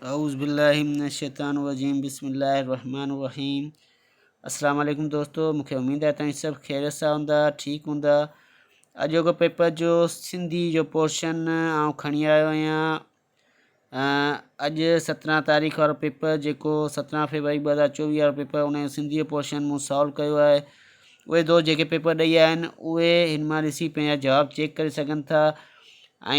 اعوذ بالله من الشيطان الرجيم بسم الله الرحمن الرحيم السلام عليڪم دوستو مونکي اميد آهي توهين سڀ خير سان هوندا ٺيڪ هوندا اڄوڪو پيپر جو سنڌي جو پورشن آئون کڻي آيو آهيان اڄ 17 تاريخ وارو پيپر جيڪو 17 فيبروري 2024 وارو پيپر ان جو سنڌي جو پورشن مون سالو ڪيو آهي اهي دوست جيڪي پيپر ڏئي آيا آهن اهي هن مان ڏسي پنهنجا جواب چيڪ ڪري سگهن ٿا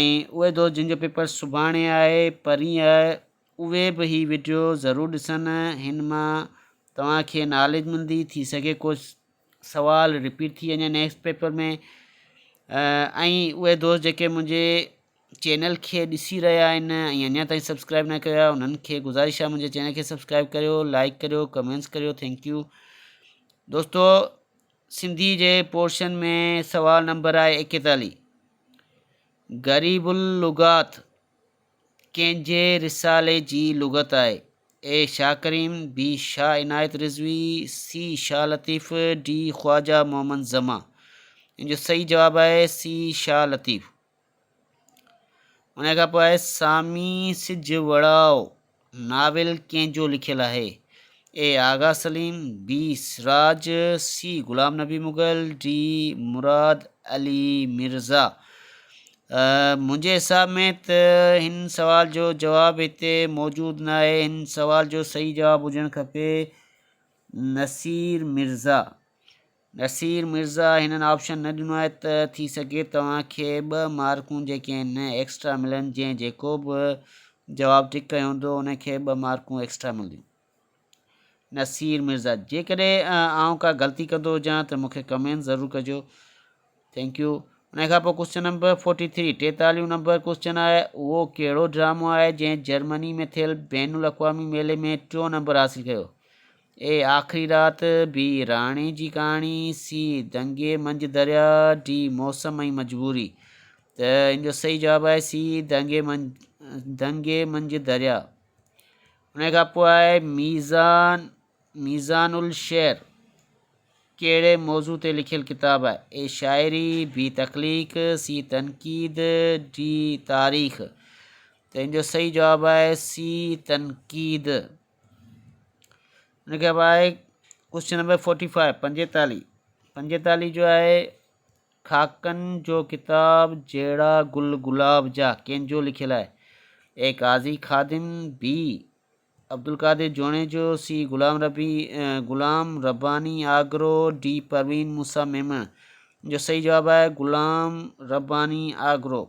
۽ اهي دوست جن جو پيپر سڀاڻي آهي پرين آهي اهي به هي وڊيو ضرور ڏسن هن مان توهان کي ناليج ملندي ٿي سگهي ڪو سوال رپيٽ ٿي وڃي نيڪسٽ پيپر ۾ ۽ اهي دوست جيڪي منهنجي چينل کي ڏسي رهيا آهن ۽ اڃا تائين سبسڪرائب نه ڪيو آهي انهن کي گذارش آهي منهنجي چينل کي سبسڪرائب ڪريو لائڪ ڪريو ڪمينٽس ڪريو thank you دوستو سنڌي جي پورشن ۾ سوال نمبر آهي ايڪيتاليهه. غريب اللغات ڪنهن جي رسالي جي لغت آهي؟ A Shah Karim, B Shah Inayat Rizvi, C Shah Latif, D Khawaja Muhammad Zaman. ان جو صحيح جواب آهي سي شاهه لطيف. ان کان پوء آهي سامي سج وڙاء ناول ڪنهن جو لکيل آهي؟ A Agha Saleem, B Siraj, C Ghulam Nabi Mughal, D Murad Ali Mirza. منهنجي حساب ۾ ته هن سوال جو جواب هتي موجود نه آهي. هن سوال جو صحيح جواب هجڻ کپي نصير مرزا. نصير مرزا هنن آپشن نه ڏنو آهي ته ٿي سگهي توهان کي ٻه مارڪون جيڪي آهن ايڪسٽرا ملن جنهن جيڪو به جواب ٽڪ ڪيو هوندو ان کي ٻه مارڪون ايڪسٽرا ملنديون. نصير مرزا جيڪڏهن آئون ڪا غلطي ڪندو هجان ته مونکي ڪمينٽ ضرور ڪجو. Thank you. ان کان پوء ڪوشچن نمبر 43 ٽيتاليهون نمبر ڪوشچن آهي اهو ڪهڙو ڊرامو آهي جنهن جرمني ۾ ٿيل بين الاقوامي ميلي ۾ ٽيون نمبر حاصل ڪيو؟ اي آخري رات، بي راڻي جي ڪهاڻي، سي دنگي منجهه درياء، ڊي موسم ۽ مجبوري. ته ان جو صحيح جواب آهي سي دنگي دنگي منجهه درياء. ان کان پوء آهي ميزان ميزان الشعر ڪهڙي موضوع تي لکيل ڪتاب آهي؟ اي شاعري، بي تخليق، سي تنقيد، ڊي تاريخ. ته ان جو صحيح جواب آهي سي تنقيد. ان کان پوء آهي ڪوشچن نمبر 45 پنجيتاليهه پنجيتاليهه جو آهي خاڪن جو ڪتاب جهڙا گل گلاب جا ڪنهن جو لکيل آهي؟ A Qazi Khadim, B Abdul Qadir Junejo, C Ghulam Rabbi Ghulam Rabbani Agro, D Parveen Musa Memon. جو صحيح جواب آهي غلام رباني آگرو.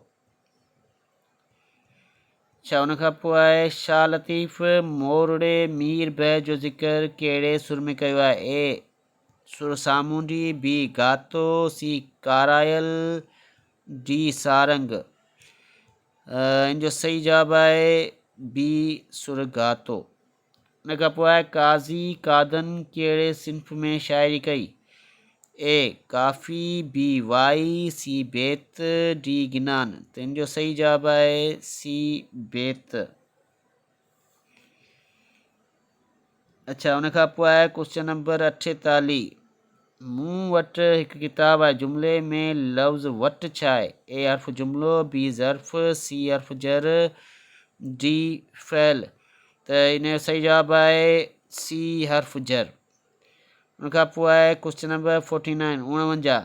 اڇا ان کان پوء آهي شاهه لطيف مورڙي مير بحر جو ذڪر ڪهڙي سر ۾ ڪيو آهي؟ اي سر سامونڊي، بي گاتو، سي ڪارايل، ڊي سارنگ. ان جو صحيح جواب آهي بي سر گاتو. ان کان پوء آهي قاضي قادن ڪهڙي صنف ۾ شاعري ڪئي؟ اي ڪافي، بي وائي، سي بيت، ڊي گنان. ته ان جو صحيح جواب آهي سي بيت. اڇا ان کان پوء آهي ڪوشچن نمبر اٺيتاليهه. مون وٽ هڪ ڪتاب آهي جملي ۾ لفظ وٽ ڇا آهي؟ اي حرف جملو، بي ظرف، سي حرف جر، ڊي فعل. ته ان جو صحيح جواب آهي سي حرف جر. ان کان پوء آهي ڪوشچن نمبر 49 49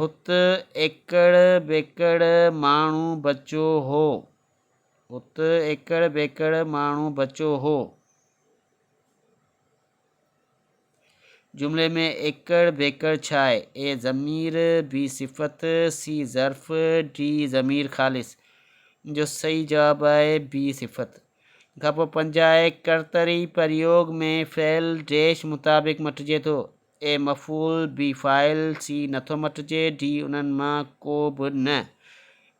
هت ايڪڙ ٻيڪڙ ماڻهو بچو هو. هت ايڪڙ ٻيڪڙ ماڻهو بچو هو. جملي ۾ ايڪڙ ٻيڪڙ ڇا آهي؟ اي ضمير، بي صفت، سي ظرف، ڊي ضمير خالص. ان جو صحيح جواب آهي بي صفت. ان کان پوء 50 آهي ڪرتري پريوگ ۾ فعل ڊيش مطابق مٽجي ٿو. اي مفعول، بي فاعل، سي نٿو مٽجي، ڊي انهن مان ڪو به نه.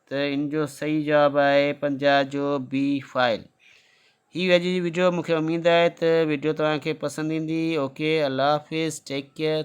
ته ان جو صحيح جواب آهي 50 جو بي فاعل. هي اڄ جي وڊيو مونکي اميد آهي ته وڊيو توهان کي پسند ايندي اوڪي الله حافظ ٽيڪ ڪيئر.